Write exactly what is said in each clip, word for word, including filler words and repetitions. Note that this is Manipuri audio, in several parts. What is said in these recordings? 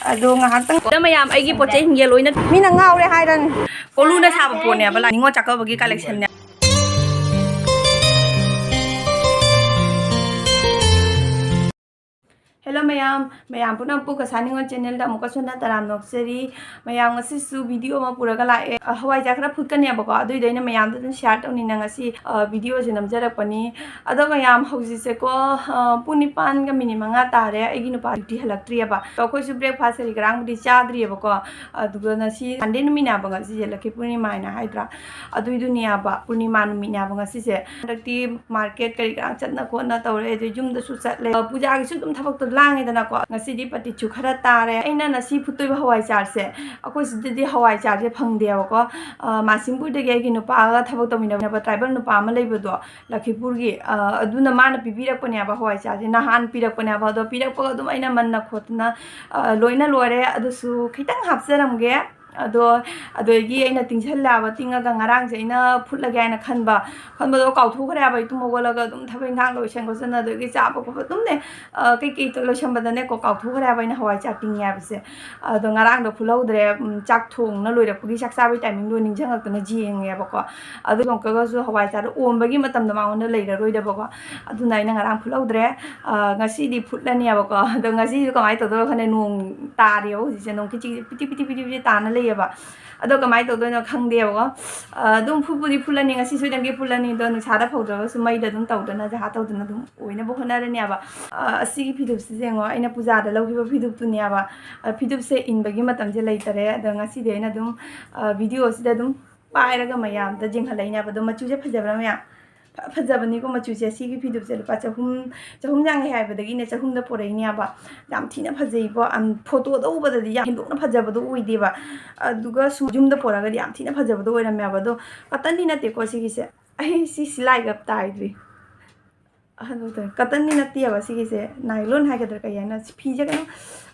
ꯑꯗꯣ ꯉꯥꯏꯍꯥꯛꯇꯪ꯫ ꯑꯗ ꯃꯌꯥꯝ, ꯑꯩꯒꯤ ꯄꯣꯠ ꯆꯩꯁꯤꯡꯁꯦ ꯂꯣꯏꯅ ꯃꯤꯅ ꯉꯥꯎꯔꯦ ꯍꯥꯏꯔꯅꯤ꯫ ꯀꯣꯂꯨꯅ ꯁꯥꯕ ꯄꯣꯠꯅꯦꯕ, ꯂꯥꯏ ꯅꯤꯉꯣꯜ ꯆꯥꯛꯀꯧꯕꯒꯤ collectionꯅꯦ꯫ Hello ꯃꯌꯥꯝ, ꯃꯌꯥꯝ ꯄꯨꯝꯅꯃꯛꯄꯨ ꯀꯁꯥ ꯅꯤꯉꯣꯜ channelꯗ ꯑꯃꯨꯛꯀꯁꯨ ꯍꯟꯅ ꯇꯔꯥꯝꯅ ꯑꯣꯛꯆꯔꯤ꯫ ꯃꯌꯥꯝ, ꯉꯁꯤꯁꯨ video ꯑꯃ ꯄꯨꯔꯒ ꯂꯥꯛꯑꯦ꯫ ꯑ, ꯍꯋꯥꯏꯖꯥꯔ ꯈꯔ ꯐꯨꯠꯀꯅꯦꯕꯀꯣ, ꯑꯗꯨꯏꯗꯣ ꯑꯩꯅ ꯃꯌꯥꯝꯗ ꯑꯗꯨꯝ share ꯇꯧꯅꯤꯡꯅ ꯉꯁꯤ, ꯑ, videoꯁꯦ ꯅꯝꯖꯔꯛꯄꯅꯤ꯫ ꯑꯗꯣ ꯃꯌꯥꯝ, ꯍꯧꯖꯤꯛꯁꯦꯀꯣ, ꯑ, ꯄꯨꯡ ꯅꯤꯄꯥꯟꯒ minute ꯃꯉꯥ ꯇꯥꯔꯦ꯫ ꯑꯩꯒꯤ ꯅꯨꯄꯥ duty ꯍꯜꯂꯛꯇ꯭ꯔꯤꯑꯕ꯫ ꯑꯗꯣ ꯑꯩꯈꯣꯏꯁꯨ breakfast ꯀꯔꯤ ꯀꯔꯥꯡꯕꯨꯗꯤ ꯆꯥꯗ꯭ꯔꯤꯑꯕꯀꯣ꯫ ꯑꯗꯨꯒ ꯉꯁꯤ Sunday ꯅꯨꯃꯤꯠꯅꯦꯕ, ꯉꯁꯤꯁꯦ ꯂꯛꯈꯤ ꯄꯨꯔꯅꯤꯃꯥ ꯍꯥꯏꯅ ꯍꯥꯏꯗ꯭ꯔꯥ, ꯑꯗꯨꯏꯗꯨꯅꯦꯕ, ꯄꯨꯔꯅꯤꯃꯥ ꯅꯨꯃꯤꯠꯅꯦꯕ ꯉꯁꯤꯁꯦ꯫ ꯍꯟꯗꯛꯇꯤ market ꯀꯔꯤ ꯀꯔꯥꯡ ꯆꯠꯅ ꯈꯣꯠꯅ ꯇꯧꯔꯦ, ꯑꯗꯩ ꯌꯨꯝꯗꯁꯨ ꯆꯠꯂꯦ꯫ ꯑ, ꯄꯨꯖꯥꯒꯤꯁꯨ ꯑꯗꯨꯝ ꯊꯕꯛꯇꯣ ꯂꯥꯡꯉꯦꯗꯅꯀꯣ꯫ ꯉꯁꯤꯗꯤ ꯄꯇꯤꯠꯁꯨ ꯈꯔ ꯇꯥꯔꯦ꯫ ꯑꯩꯅ ꯉꯁꯤ ꯐꯨꯠꯇꯣꯏꯕ ꯍꯋꯥꯏꯖꯥꯔꯁꯦ, ꯑꯩꯈꯣꯏ ꯁꯤꯗꯗꯤ ꯍꯋꯥꯏꯖꯥꯔꯁꯦ ꯐꯪꯗꯦꯕꯀꯣ꯫ ꯑ, ꯃꯥꯁꯤꯡꯄꯨꯔꯗꯒꯤ ꯑꯩꯒꯤ ꯅꯨꯄꯥꯒ ꯊꯕꯛ ꯇꯧꯃꯤꯟꯅꯕ tribal ꯅꯨꯄꯥ ꯑꯃ ꯂꯩꯕꯗꯣ, ꯂꯛꯈꯤꯄꯨꯔꯒꯤ, ꯑ, ꯑꯗꯨꯅ ꯃꯥꯅ ꯄꯤꯕꯤꯔꯛꯄꯅꯦꯕ ꯍꯋꯥꯏꯖꯥꯔꯁꯦ꯫ ꯅꯍꯥꯟ ꯄꯤꯔꯛꯄꯅꯦꯕ, ꯑꯗꯣ ꯄꯤꯔꯛꯄꯒ ꯑꯗꯨꯝ ꯑꯩꯅ ꯃꯟꯅ ꯈꯣꯠꯇꯅ, ꯑ, ꯂꯣꯏꯅ ꯂꯣꯏꯔꯦ꯫ ꯑꯗꯨꯁꯨ ꯈꯤꯇꯪ ꯍꯥꯞꯆꯔꯝꯒꯦ꯫ ꯑꯗꯣ, ꯑꯗꯒꯤ ꯑꯩꯅ ꯇꯤꯡꯁꯜꯂꯦꯕ, ꯇꯤꯡꯉꯒ ꯉꯔꯥꯡꯁꯦ ꯑꯩꯅ ꯐꯨꯠꯂꯒꯦ ꯍꯥꯏꯅ ꯈꯟꯕ, ꯈꯟꯕꯗꯣ ꯀꯥꯎꯊꯣꯛꯈ꯭ꯔꯦꯕ꯫ ꯑꯩ ꯇꯨꯝ ꯍꯧꯒꯠꯂꯒ ꯑꯗꯨꯝ ꯊꯕꯛ ꯏꯪꯈꯥꯡ ꯂꯣꯏꯁꯟ ꯈꯣꯠꯆꯟ, ꯑꯗꯒꯤ ꯆꯥꯕ ꯈꯣꯠꯄ ꯑꯗꯨꯝꯅꯦ, ꯑ, ꯀꯩꯀꯩ ꯂꯣꯏꯁꯟꯕꯗꯅꯦꯀꯣ, ꯀꯥꯎꯊꯣꯛꯈ꯭ꯔꯦꯕ ꯑꯩꯅ ꯍꯋꯥꯏ ꯆꯥꯛ ꯇꯤꯡꯉꯦ ꯍꯥꯏꯕꯁꯦ꯫ ꯑꯗꯣ ꯉꯔꯥꯡꯗꯣ ꯐꯨꯠꯍꯧꯗ꯭ꯔꯦ꯫ ꯎꯝ, ꯆꯥꯛ ꯊꯣꯡꯅ ꯂꯣꯏꯔꯛꯄꯒꯤ ꯆꯥꯛ ꯆꯥꯕꯒꯤ timingꯗꯣ ꯅꯤꯡꯁꯤꯡꯉꯛꯇꯅ ꯌꯦꯡꯉꯦꯕꯀꯣ꯫ ꯑꯗꯨ ꯑꯃꯨꯛꯀꯒꯁꯨ ꯍꯋꯥꯏ ꯆꯥꯔ ꯑꯣꯝꯕꯒꯤ ꯃꯇꯝꯗꯣ ꯃꯉꯣꯟꯗ ꯂꯩꯔꯔꯣꯏꯗꯕꯀꯣ꯫ ꯑꯗꯨꯅ ꯑꯩꯅ ꯉꯔꯥꯡ ꯐꯨꯠꯍꯧꯗ꯭ꯔꯦ꯫ ꯑ, ꯉꯁꯤꯗꯤ ꯐꯨꯠꯂꯅꯦꯕꯀꯣ꯫ ꯑꯗꯣ ꯉꯁꯤꯁꯨ ꯀꯃꯥꯏꯅ ꯇꯧꯗꯣꯏꯅꯣ ꯈꯪꯗꯦ, ꯅꯣꯡ ꯇꯥꯔꯤꯑꯕ ꯍꯧꯖꯤꯛꯁꯦ, ꯅꯣꯡ ꯀꯤꯆꯤ ꯄꯤꯇꯤ ꯄꯤꯇꯤ ꯄꯤꯇꯤ ꯄꯤꯇꯤ ꯇꯥꯅ ꯂꯩꯌꯦꯕ꯫ ꯑꯗꯣ ꯀꯃꯥꯏꯅ ꯇꯧꯗꯣꯏꯅꯣ ꯈꯪꯗꯦꯕꯀꯣ꯫ ꯑ, ꯑꯗꯨꯝ ꯐꯨꯠꯄꯨꯗꯤ ꯐꯨꯠꯂꯅꯤ, ꯉꯁꯤ ꯁꯣꯏꯗꯅꯒꯤ ꯐꯨꯠꯂꯅꯤ꯫ ꯑꯗꯣ ꯅꯨꯡꯁꯥꯗ ꯐꯧꯗ꯭ꯔꯒꯁꯨ ꯃꯩꯗ ꯑꯗꯨꯝ ꯇꯧꯗꯅ ꯖꯍꯥ ꯇꯧꯗꯅ ꯑꯗꯨꯝ ꯑꯣꯏꯅꯕ ꯍꯣꯠꯅꯔꯅꯦꯕ꯫ ꯑ, ꯑꯁꯤꯒꯤ ꯐꯤꯗꯨꯞꯁꯤꯁꯦ ꯌꯦꯡꯉꯣ, ꯑꯩꯅ ꯄꯨꯖꯥꯗ ꯂꯧꯈꯤꯕ ꯐꯤꯗꯨꯞꯇꯨꯅꯦꯕ꯫ ꯑ, ꯐꯤꯗꯨꯞꯁꯦ ꯏꯟꯕꯒꯤ ꯃꯇꯝꯁꯦ ꯂꯩꯇꯔꯦ꯫ ꯑꯗꯣ ꯉꯁꯤꯗꯤ ꯑꯩꯅ ꯑꯗꯨꯝ, ꯑ, videoꯁꯤꯗ ꯑꯗꯨꯝ ꯄꯥꯏꯔꯒ ꯃꯌꯥꯝꯗ ꯌꯦꯡꯍꯜꯂꯛꯏꯅꯦꯕ꯫ ꯑꯗꯣ ꯃꯆꯨꯁꯦ ꯐꯖꯕ꯭ꯔꯥ ꯃꯌꯥꯝ? ꯐ-, ꯐꯖꯕꯅꯤꯀꯣ ꯃꯆꯨꯁꯦ꯫ ꯁꯤꯒꯤ ꯐꯤꯗꯨꯞꯁꯦ ꯂꯨꯄꯥ ꯆꯍꯨꯝ, ꯆꯍꯨꯝ ꯌꯥꯡꯈꯩ ꯍꯥꯏꯕꯗꯒꯤꯅꯦ ꯆꯍꯨꯝꯗ ꯄꯨꯔꯛꯏꯅꯦꯕ꯫ ꯌꯥꯝ ꯊꯤꯅ ꯐꯖꯩꯀꯣ꯫ ꯑꯝ, photoꯗ ꯎꯕꯗꯗꯤ ꯌꯥꯝ ꯍꯦꯟꯗꯣꯛꯅ ꯐꯖꯕꯗꯣ ꯑꯣꯏꯗꯦꯕ꯫ ꯑꯗꯨꯒ ꯁꯨꯝ ꯌꯨꯝꯗ ꯄꯨꯔꯛꯑꯒꯗꯤ ꯌꯥꯝ ꯊꯤꯅ ꯐꯖꯕꯗꯣ ꯑꯣꯏꯔꯝꯃꯦꯕ꯫ ꯑꯗꯣ cottonꯗꯤ ꯅꯠꯇꯦꯀꯣ ꯁꯤꯒꯤꯁꯦ꯫ ꯑꯩ ꯁꯤ ꯁꯤꯂꯥꯏꯒ ꯑꯝꯇ ꯇꯥꯏꯗ꯭ꯔꯤ꯫ ꯑꯗꯨ ꯇꯧꯔꯦ꯫ Cottonꯗꯤ ꯅꯠꯇꯦꯕ ꯁꯤꯒꯤꯁꯦ, nylon ꯍꯥꯏꯒꯗ꯭ꯔꯥ ꯀꯩ ꯍꯥꯏꯅ, ꯐꯤꯁꯦ ꯀꯩꯅꯣ,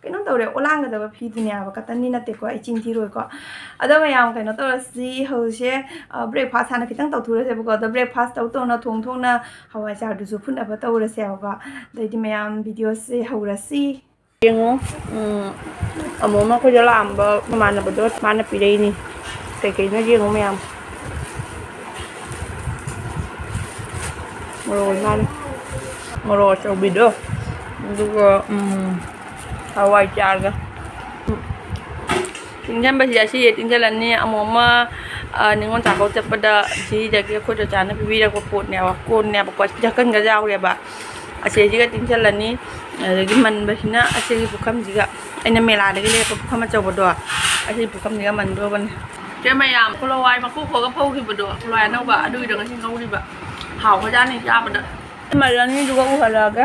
ꯀꯩꯅꯣ ꯇꯧꯔꯦ, ꯑꯣꯂꯥꯡꯒꯗꯕ ꯐꯤꯗꯨꯅꯦꯕ, cottonꯗꯤ ꯅꯠꯇꯦꯀꯣ, ꯑꯩ ꯆꯤꯟ ꯊꯤꯔꯣꯏꯀꯣ꯫ ꯑꯗꯣ ꯃꯌꯥꯝ ꯀꯩꯅꯣ ꯇꯧꯔꯁꯤ, ꯍꯧꯖꯤꯛꯁꯦ, ꯑ, breakfast ꯍꯥꯟꯅ ꯈꯤꯇꯪ ꯇꯧꯊꯣꯛꯎꯔꯁꯦꯕꯀꯣ꯫ ꯑꯗꯣ breakfast ꯇꯧ ꯇꯧꯅ ꯊꯣꯡ ꯊꯣꯡꯅ ꯍꯋꯥꯏꯖꯥꯔꯗꯨꯁꯨ ꯐꯨꯠꯅꯕ ꯇꯧꯔꯁꯦꯕꯀꯣ꯫ ꯑꯗꯩꯗꯤ ꯃꯌꯥꯝ videoꯁꯦ ꯍꯧꯔꯁꯤ꯫ ꯌꯦꯡꯉꯨ꯫ ꯎꯝ, ꯑꯃꯨꯛ ꯑꯃ ꯑꯩꯈꯣꯏꯗ ꯂꯥꯛꯑꯝꯕ ꯃꯃꯥꯟꯅꯕꯗꯣ ꯃꯥꯅ ꯄꯤꯔꯛꯏꯅꯤ꯫ ꯀꯩꯀꯩꯅꯣ ꯌꯦꯡꯉꯨ ꯃꯌꯥꯝ꯫ ꯃꯣꯔꯣꯛ ꯑꯣꯏ ꯃꯥꯜꯂꯦ꯫ ꯃꯣꯔꯣꯛ ꯑꯆꯧꯕꯤꯗꯣ꯫ ꯑꯗꯨꯒ, ꯎꯝ, ꯍꯋꯥꯏꯖꯥꯔꯒ꯫ ꯎꯝ꯫ ꯇꯤꯡꯁꯟꯕꯁꯤꯗ ꯁꯤ ꯇꯤꯡꯁꯜꯂꯅꯤ꯫ ꯑꯃꯨꯛ ꯑꯃ, ꯑ, ꯅꯤꯉꯣꯜ ꯆꯥꯛꯀꯧ ꯆꯠꯄꯗ ꯁꯤꯗꯒꯤ ꯑꯩꯈꯣꯏ ꯆꯆꯥꯅ ꯄꯤꯕꯤꯔꯛꯄ ꯄꯣꯠꯅꯦꯕ, ꯀꯣꯟꯅꯦꯕꯀꯣ꯫ ꯁꯤ ꯙꯀꯟꯒ ꯌꯥꯎꯔꯦꯕ꯫ ꯑꯁꯤꯁꯤꯒ ꯇꯤꯡꯁꯜꯂꯅꯤ꯫ ꯑꯗꯒꯤ ꯃꯟꯕꯁꯤꯅ ꯑꯁꯤꯒꯤ ꯄꯨꯈꯝꯁꯤꯒ, ꯑꯩꯅ ꯃꯦꯂꯥꯗꯒꯤ ꯂꯩꯔꯛꯄ ꯄꯨꯈꯝ ꯑꯆꯧꯕꯗꯣ, ꯑꯁꯤꯒꯤ ꯄꯨꯈꯝꯁꯤꯒ ꯃꯟꯗꯧꯕꯅꯤ꯫ ꯆꯦ ꯃꯌꯥꯝ, ꯈꯨꯂꯋꯥꯏ ꯃꯀꯨ ꯈꯣꯛꯑꯒ ꯐꯧꯈꯤꯕꯗꯣ, ꯈꯨꯂꯋꯥꯏ ꯑꯅꯧꯕ, ꯑꯗꯨꯒꯤꯗꯣ ꯉꯁꯤ ꯉꯧꯔꯤꯕ꯫ ꯍꯥꯎꯈ꯭ꯔꯖꯥꯠꯅꯤ ꯆꯥꯕꯗ꯫ ꯃꯜꯂꯅꯤ ꯑꯗꯨꯒ ꯎꯍꯜꯂꯛꯑꯒꯦ꯫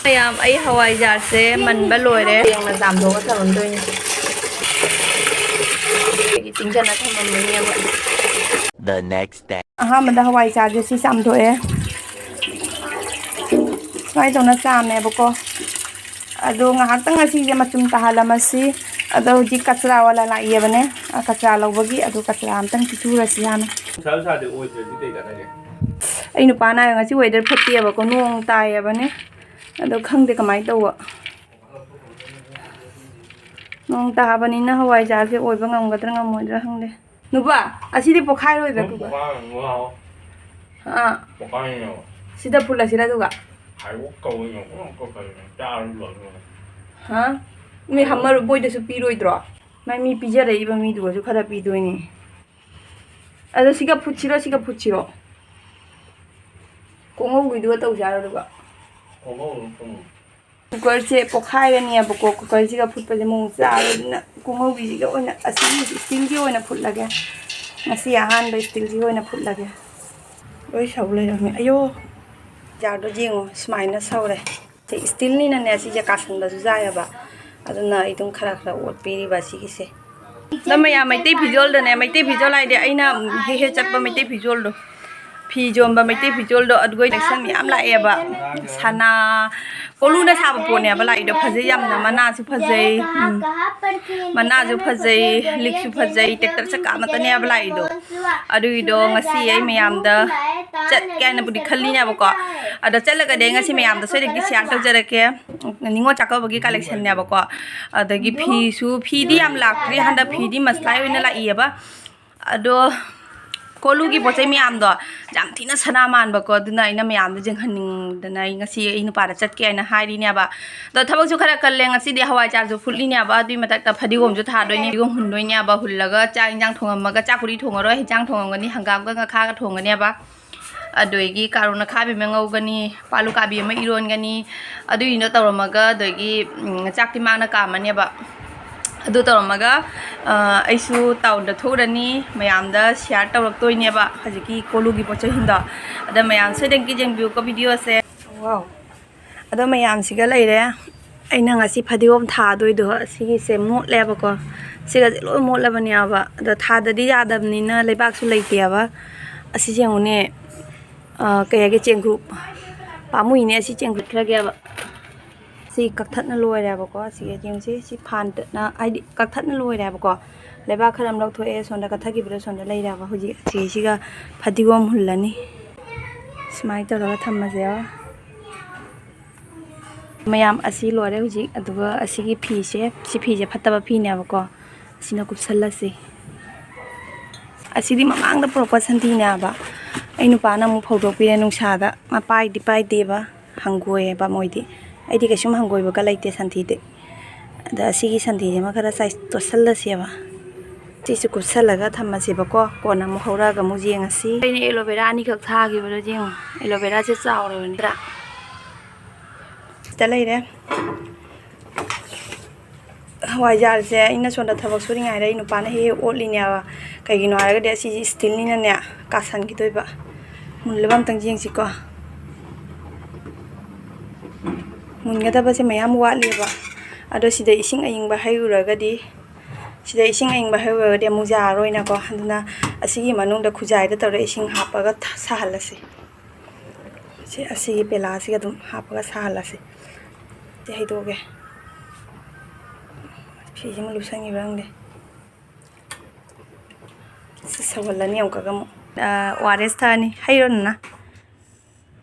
ꯃꯌꯥꯝ, ꯑꯩ ꯍꯋꯥꯏꯖꯥꯔꯁꯦ ꯃꯟꯕ ꯂꯣꯏꯔꯦ꯫ ꯌꯦꯡꯅ ꯆꯥꯝꯊꯣꯛꯑꯒ ꯊꯝꯃꯝꯗꯣꯏꯅꯦ꯫ ꯑꯩꯒꯤ ꯇꯤꯡꯁꯤꯜꯂ ꯊꯝꯃꯝꯕꯅꯦꯕ꯫ The next day. ꯑꯍꯥꯟꯕꯗ ꯍꯋꯥꯏꯖꯥꯔꯁꯦ ꯁꯤ ꯆꯥꯝꯊꯣꯛꯑꯦ꯫ ꯁꯨꯃꯥꯏꯅ ꯇꯧꯅ ꯆꯥꯝꯃꯦꯕꯀꯣ꯫ ꯑꯗꯣ ꯉꯥꯏꯍꯥꯛꯇꯪ ꯉꯁꯤꯁꯦ ꯃꯆꯨꯝ ꯇꯥꯍꯜꯂꯝꯃꯁꯤ꯫ ꯑꯗꯣ ꯍꯧꯖꯤꯛ ꯀꯆꯔꯥ ꯋꯥꯂꯥ ꯂꯥꯛꯏꯕꯅꯦ꯫ ꯑ, ꯀꯆꯔꯥ ꯂꯧꯕꯒꯤ꯫ ꯑꯗꯨ ꯀꯆꯔꯥ ꯑꯝꯇꯪ ꯄꯤꯊꯣꯛꯎꯔꯁꯤ ꯍꯥꯟꯅ꯫ ꯅꯨꯡꯁꯥ ꯁꯥꯗꯦ ꯑꯣꯏꯗ꯭ꯔꯗꯤ ꯀꯩ ꯀꯥꯟꯅꯒꯦ? ꯑꯩ ꯅꯨꯄꯥꯅ ꯉꯁꯤ weather ꯐꯠꯇꯦꯕꯀꯣ, ꯅꯣꯡ ꯇꯥꯏꯌꯦꯕꯅꯦ꯫ ꯑꯗꯣ ꯈꯪꯗꯦ ꯀꯃꯥꯏꯅ ꯇꯧꯕ꯫ ꯅꯣꯡ ꯇꯥꯕꯅꯤꯅ ꯍꯋꯥꯏꯖꯥꯔꯁꯦ ꯑꯣꯏꯕ ꯉꯝꯒꯗ꯭ꯔꯥ ꯉꯝꯃꯣꯏꯗ꯭ꯔꯥ ꯈꯪꯗꯦ꯫ ꯅꯨꯄꯥ, ꯑꯁꯤꯗꯤ ꯄꯣꯛꯈꯥꯏꯔꯣꯏꯗ꯭ꯔꯥ, ꯀꯨꯀꯔ? ꯄꯣꯛꯈꯥꯏꯔꯅꯤ, ꯋꯥꯎ꯫ ꯑꯥ꯫ ꯄꯣꯛꯈꯥꯏꯔꯅꯤ꯫ ꯁꯤꯗ ꯐꯨꯠꯂꯁꯤꯔ ꯑꯗꯨꯒ? ꯍꯥꯏꯔꯣ, ꯀꯧꯏꯅꯣ, ꯀꯧꯏꯅꯣ, ꯀꯧꯏꯅꯣ, ꯆꯥꯔꯁꯨ ꯂꯣꯏꯔꯦ꯫ ꯍꯥ? ꯃꯤ ꯍꯥꯏꯔꯣ꯫ ꯍꯝꯃꯔ ꯃꯣꯏꯗꯁꯨ ꯄꯤꯔꯣꯏꯗ꯭ꯔꯣ? ꯃꯥꯏ ꯃꯤ ꯄꯤꯖꯔꯛꯏꯕ ꯃꯤꯗꯨꯒꯁꯨ ꯈꯔ ꯄꯤꯗꯣꯏꯅꯤ꯫ ꯑꯗꯣ ꯁꯤꯒ ꯐꯨꯠꯁꯤꯔꯣ, ꯁꯤꯒ ꯐꯨꯠꯁꯤꯔꯣ? ꯀꯣꯡꯍꯧꯒꯤꯗꯨꯒ ꯇꯧꯁꯦ ꯍꯥꯏꯔꯣ ꯑꯗꯨꯒ? ꯀꯣꯡꯍꯧ, ꯀꯣꯡꯍꯧ꯫ ꯀꯨꯀꯔꯁꯦ ꯄꯣꯛꯈꯥꯏꯔꯅꯤꯕꯀꯣ, ꯀꯨꯀꯔꯁꯤꯒ ꯐꯨꯠꯄꯁꯦ ꯃꯑꯣꯡ ꯆꯥꯔꯣꯏ꯫ ꯑꯗꯨꯅ ꯀꯣꯡꯍꯧꯒꯤꯁꯤꯒ ꯑꯣꯏꯅ, ꯑꯁꯤꯒꯤ ꯏꯁꯇꯤꯜꯒꯤ ꯑꯣꯏꯅ ꯐꯨꯠꯂꯒꯦ꯫ ꯉꯁꯤ ꯑꯍꯥꯟꯕ ꯏꯁꯇꯤꯜꯒꯤ ꯑꯣꯏꯅ ꯐꯨꯠꯂꯒꯦ꯫ ꯂꯣꯏ ꯁꯧ ꯂꯩꯔꯝꯃꯦ꯫ ꯑꯌꯣ! ꯖꯥꯔꯗꯣ ꯌꯦꯡꯉꯣ, ꯁꯨꯃꯥꯏꯅ ꯁꯧꯔꯦ꯫ ꯁꯤ ꯏꯁꯇꯤꯜꯅꯤꯅꯅꯦ, ꯁꯤꯁꯦ ꯀꯥꯁꯟꯕꯁꯨ ꯌꯥꯏꯑꯕ꯫ ꯑꯗꯨꯅ ꯑꯩ ꯑꯗꯨꯝ ꯈꯔ ꯈꯔ ꯑꯣꯠꯄꯤꯔꯤꯕ ꯁꯤꯒꯤꯁꯦ꯫ ꯑꯗꯣ ꯃꯌꯥꯝ, ꯃꯩꯇꯩ ꯐꯤꯖꯣꯜꯗꯅꯦ, ꯃꯩꯇꯩ ꯐꯤꯖꯣꯜ ꯍꯥꯏꯗꯤ ꯑꯩꯅ ꯍꯦꯛ ꯍꯦꯛ ꯆꯠꯄ ꯃꯩꯇꯩ ꯐꯤꯖꯣꯜꯗꯣ, ꯐꯤ ꯌꯣꯟꯕ ꯃꯩꯇꯩ ꯐꯤꯖꯣꯜꯗꯣ ꯑꯗꯨꯒ collection ꯃꯌꯥꯝ ꯂꯥꯛꯑꯦꯕ꯫ ꯁꯅꯥ, ꯀꯣꯂꯨꯅ ꯁꯥꯕ ꯄꯣꯠꯅꯦꯕ ꯂꯥꯛꯏꯗꯣ꯫ ꯐꯖꯩ ꯌꯥꯝꯅ, ꯃꯅꯥꯁꯨ ꯐꯖꯩ꯫ ꯎꯝ꯫ ꯃꯅꯥꯁꯨ ꯐꯖꯩ, ꯂꯤꯛꯁꯨ ꯐꯖꯩ, ꯇꯦꯛꯇꯛ ꯆꯀꯥ ꯑꯃꯠꯇꯅꯦꯕ ꯂꯥꯛꯏꯗꯣ꯫ ꯑꯗꯨꯒꯤꯗꯣ ꯉꯁꯤ ꯑꯩ ꯃꯌꯥꯝꯗ ꯆꯠꯀꯦ ꯍꯥꯏꯅꯕꯨꯗꯤ ꯈꯜꯂꯤꯅꯦꯕꯀꯣ꯫ ꯑꯗꯣ ꯆꯠꯂꯒꯗꯤ ꯑꯩ ꯉꯁꯤ ꯃꯌꯥꯝꯗ ꯁꯣꯏꯗꯅꯒꯤ share ꯇꯧꯖꯔꯛꯀꯦ꯫ ꯅꯤꯉꯣꯜ ꯆꯥꯛꯀꯧꯕꯒꯤ collectionꯅꯦꯕꯀꯣ꯫ ꯑꯗꯒꯤ ꯐꯤꯁꯨ, ꯐꯤꯗꯤ ꯌꯥꯝ ꯂꯥꯛꯇ꯭ꯔꯤ ꯍꯟꯗꯛ, ꯐꯤꯗꯤ ꯃꯁꯂꯥꯏ ꯑꯣꯏꯅ ꯂꯥꯛꯏꯌꯦꯕ꯫ ꯑꯗꯣ ꯀꯣꯂꯨꯒꯤ ꯄꯣꯠ ꯆꯩ ꯃꯌꯥꯝꯗꯣ ꯌꯥꯝ ꯊꯤꯅ ꯁꯅꯥ ꯃꯥꯟꯕꯀꯣ, ꯑꯗꯨꯅ ꯑꯩꯅ ꯃꯌꯥꯝꯗꯣ ꯌꯦꯡꯍꯟꯅꯤꯡꯗꯅ ꯑꯩ ꯉꯁꯤ ꯑꯩ ꯅꯨꯄꯥꯗ ꯆꯠꯀꯦ ꯍꯥꯏꯅ ꯍꯥꯏꯔꯤꯅꯦꯕ꯫ ꯑꯗꯣ ꯊꯕꯛꯁꯨ ꯈꯔ ꯀꯜꯂꯦ ꯉꯁꯤꯗꯤ, ꯍꯋꯥꯏꯖꯥꯔꯁꯨ ꯐꯨꯠꯂꯤꯅꯦꯕ, ꯑꯗꯨꯏ ꯃꯊꯛꯇ ꯐꯗꯤꯒꯣꯝꯁꯨ ꯊꯥꯗꯣꯏꯅꯦ, ꯐꯗꯤꯒꯣꯝ ꯍꯨꯟꯗꯣꯏꯅꯦꯕ, ꯍꯨꯜꯂꯒ ꯆꯥꯛ ꯏꯟꯖꯥꯡ ꯊꯣꯡꯉꯝꯃꯒ, ꯆꯥꯛꯄꯨꯗꯤ ꯊꯣꯡꯉꯔꯣꯏ, ꯍꯤꯟꯖꯥꯡ ꯊꯣꯡꯉꯝꯒꯅꯤ, ꯍꯪꯒꯥꯝꯒ ꯉꯥꯈꯥꯒ ꯊꯣꯡꯒꯅꯦꯕ꯫ ꯑꯗꯨꯗꯒꯤ ꯀꯥꯔꯣꯠ ꯑꯈꯥꯕꯤ ꯑꯃ ꯉꯧꯒꯅꯤ, ꯄꯥꯂꯨ ꯀꯥꯕꯤ ꯑꯃ ꯏꯔꯣꯟꯒꯅꯤ, ꯑꯗꯨꯒꯤꯗꯣ ꯇꯧꯔꯝꯃꯒ, ꯑꯗꯒꯤ, ꯎꯝ, ꯆꯥꯛꯇꯤ ꯃꯥꯅ ꯀꯥꯝꯃꯅꯦꯕ꯫ ꯑꯗꯨ ꯇꯧꯔꯝꯃꯒ, ꯑ, ꯑꯩꯁꯨ townꯗ ꯊꯣꯛꯎꯔꯅꯤ, ꯃꯌꯥꯝꯗ share ꯇꯧꯔꯛꯇꯣꯏꯅꯦꯕ ꯍꯧꯖꯤꯛꯀꯤ ꯀꯣꯂꯨꯒꯤ ꯄꯣꯠ ꯆꯩꯁꯤꯡꯗꯣ꯫ ꯑꯗ ꯃꯌꯥꯝ ꯁꯣꯏꯗꯅ ꯌꯦꯡꯕꯤꯌꯨꯀꯣ videoꯁꯦ꯫ Wow꯫ ꯑꯗꯣ ꯃꯌꯥꯝꯁꯤꯒ ꯂꯩꯔꯦ꯫ ꯑꯩꯅ ꯉꯁꯤ ꯐꯗꯤꯒꯣꯝ ꯊꯥꯗꯣꯏꯗꯣ ꯁꯤꯒꯤꯁꯦ ꯃꯣꯠꯂꯦꯕꯀꯣ꯫ ꯁꯤꯒꯁꯦ ꯂꯣꯏ ꯃꯣꯠꯂꯕꯅꯦꯕ꯫ ꯑꯗꯣ ꯊꯥꯗꯗꯤ ꯌꯥꯗꯕꯅꯤꯅ ꯂꯩꯕꯥꯛꯁꯨ ꯂꯩꯇꯦꯕ꯫ ꯑꯁꯤ ꯌꯦꯡꯉꯨꯅꯦ꯫ ꯑ, ꯀꯩ ꯍꯥꯏꯒꯦ, ꯆꯦꯡꯀ꯭ꯔꯨꯞ꯫ ꯄꯥꯝꯃꯨꯏꯅꯦ, ꯑꯁꯤ ꯆꯦꯡꯀ꯭ꯔꯨꯞ ꯈꯔꯒꯦꯕ꯫ ꯁꯤ ꯀꯛꯊꯠꯅ ꯂꯣꯏꯔꯦꯕꯀꯣ꯫ ꯁꯤꯒ ꯌꯦꯡꯁꯤ꯫ ꯁꯤ ꯐꯥꯟꯗꯅ, ꯍꯥꯏꯗꯤ ꯀꯛꯊꯠꯅ ꯂꯣꯏꯔꯦꯕꯀꯣ꯫ ꯂꯩꯕꯥꯛ ꯈꯔ ꯑꯃ ꯂꯧꯊꯣꯛꯑꯦ꯫ ꯁꯣꯝꯗ ꯀꯛꯊꯠꯈꯤꯕꯗꯣ ꯁꯣꯝꯗ ꯂꯩꯔꯦꯕ꯫ ꯍꯧꯖꯤꯛ ꯁꯤꯁꯤꯒ ꯐꯗꯤꯒꯣꯝ ꯍꯨꯜꯂꯅꯤ꯫ ꯁꯨꯃꯥꯏꯅ ꯇꯧꯔꯒ ꯊꯝꯃꯁꯦꯕ꯫ ꯃꯌꯥꯝ, ꯑꯁꯤ ꯂꯣꯏꯔꯦ ꯍꯧꯖꯤꯛ꯫ ꯑꯗꯨꯒ ꯑꯁꯤꯒꯤ ꯐꯤꯁꯦ, ꯁꯤ ꯐꯤꯁꯦ ꯐꯠꯇꯕ ꯐꯤꯅꯦꯕꯀꯣ꯫ ꯑꯁꯤꯅ ꯀꯨꯞꯁꯜꯂꯁꯤ꯫ ꯑꯁꯤꯗꯤ ꯃꯃꯥꯡꯗ ꯄꯨꯔꯛꯄ ꯁꯟꯊꯤꯅꯦꯕ꯫ ꯑꯩ ꯅꯨꯄꯥꯅ ꯑꯃꯨꯛ ꯐꯧꯗꯣꯛꯄꯤꯔꯦ ꯅꯨꯡꯁꯥꯗ꯫ ꯃꯄꯥꯏꯗꯤ ꯄꯥꯏꯗꯦꯕ, ꯍꯪꯒꯣꯏꯑꯦꯕ ꯃꯣꯏꯗꯤ꯫ ꯑꯩꯗꯤ ꯀꯩꯁꯨꯝ ꯍꯪꯒꯣꯏꯕꯒ ꯂꯩꯇꯦ ꯁꯟꯊꯤꯗꯤ꯫ ꯑꯗ ꯑꯁꯤꯒꯤ ꯁꯟꯊꯤꯁꯤꯃ ꯈꯔ ꯆꯥꯏ-, ꯇꯣꯠꯁꯜꯂꯁꯦꯕ꯫ ꯁꯤꯁꯨ ꯀꯨꯞꯁꯜꯂꯒ ꯊꯝꯃꯁꯦꯕꯀꯣ, ꯀꯣꯟꯅ ꯑꯃꯨꯛ ꯍꯧꯔꯛꯑꯒ ꯑꯃꯨꯛ ꯌꯦꯡꯉꯁꯤ꯫ ꯑꯩꯅ aloe vera ꯑꯅꯤꯈꯛ ꯊꯥꯈꯤꯕꯗꯣ ꯌꯦꯡꯉꯣ, aloe veraꯁꯦ ꯆꯥꯎꯔꯕꯅꯤꯗ꯭ꯔꯥ꯫ ꯁꯤꯗ ꯂꯩꯔꯦ꯫ ꯍꯋꯥꯏꯖꯥꯔꯁꯦ ꯑꯩꯅ ꯁꯣꯝꯗ ꯊꯕꯛ ꯁꯨꯔꯤꯉꯩꯗ ꯑꯩ ꯅꯨꯄꯥꯅ ꯍꯦꯛ ꯍꯦꯛ ꯑꯣꯠꯂꯤꯅꯦꯕ꯫ ꯀꯩꯒꯤꯅꯣ ꯍꯥꯏꯔꯒꯗꯤ ꯑꯁꯤꯁꯦ steelꯅꯤꯅꯅꯦ ꯀꯥꯁꯟꯈꯤꯗꯣꯏꯕ꯫ ꯃꯨꯜꯂꯕ ꯑꯝꯇꯪ ꯌꯦꯡꯁꯤꯀꯣ꯫ ꯃꯨꯟꯒꯗꯕꯁꯦ ꯃꯌꯥꯝ ꯋꯥꯠꯂꯤꯕ꯫ ꯑꯗꯣ ꯁꯤꯗ ꯏꯁꯤꯡ ꯑꯏꯪꯕ ꯍꯩꯔꯨꯔꯒꯗꯤ ꯁꯤꯗ ꯏꯁꯤꯡ ꯑꯏꯪꯕ ꯍꯩꯔꯨꯔꯒꯗꯤ ꯑꯃꯨꯛ ꯌꯥꯔꯔꯣꯏꯅꯀꯣ, ꯑꯗꯨꯅ ꯑꯁꯤꯒꯤ ꯃꯅꯨꯡꯗ ꯈꯨꯖꯥꯏꯗ ꯇꯧꯔꯒ ꯏꯁꯤꯡ ꯍꯥꯞꯄꯒ ꯊ-, ꯁꯥꯍꯜꯂꯁꯤ꯫ ꯁꯤ ꯑꯁꯤꯒꯤ ꯄꯦꯂꯥꯁꯤꯒ ꯑꯗꯨꯝ ꯍꯥꯞꯄꯒ ꯁꯥꯍꯜꯂꯁꯤ꯫ ꯁꯤ ꯍꯩꯗꯣꯛꯑꯒꯦ꯫ ꯐꯤꯁꯤꯃ ꯂꯨꯞꯁꯟꯈꯤꯕ꯭ꯔꯥ ꯈꯪꯗꯦ꯫ ꯁꯤ ꯁꯧꯍꯜꯂꯅꯤ ꯑꯃꯨꯛꯀꯒ ꯑꯃꯨꯛ꯫ ꯑꯥ, ORS ꯊꯛꯑꯅꯤ꯫ ꯍꯩꯔꯣ ꯅꯅꯥ꯫